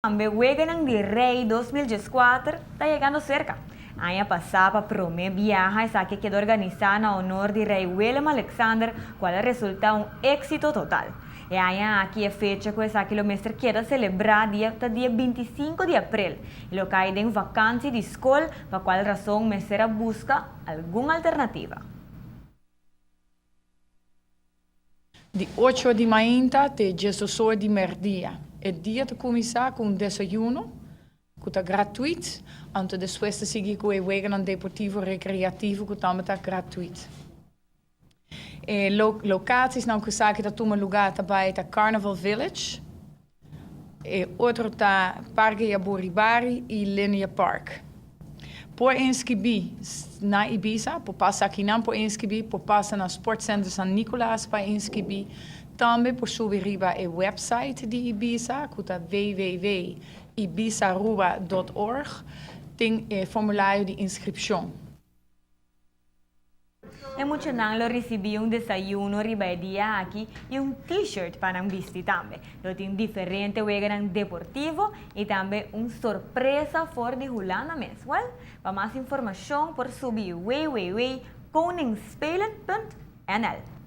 Tambe Weganan di Rey 2014 ta yegando serka. Aña pasá pa promé biaha esaki a keda organisá na honor di Rey Willem Alexander kual a resultá un éksito total. E aña aki e fecha ku esaki lo mester keda selebrá dia ta dia 25 di aprel i lo kai den vakansi di skol pa kual rason mester a buska algun alternativa. Di ocho di mainta te diesdos or di merdia. E dia ta kuminsá ku un desayuno ku ta gratuit, anto despues ta sigui ku e weganan deportivo rekreativo ku tambe ta gratuit. E lokasisnan ku esaki ta tuma lugá ta bai ta Carnival Village, E otro ta Parke Yaburibari i Linear Park. Por inskribí na Ibisa, por pasa akinan por inskribí, por pasa na Sport Center San Nicolas pa inskribí. Tambe por subi riba e website di Ibisa ku ta www.ibisaruba.org tin e formulario di inskripshon. E muchanan lo risibí un desayuno riba e dia aki i un T-shirt pa nan bisti tambe. Lo tin diferente weganan deportivo i tambe un sorpresa for di Hulanda mes. Wèl, pa mas informashon por subi www.koningsspelen.nl.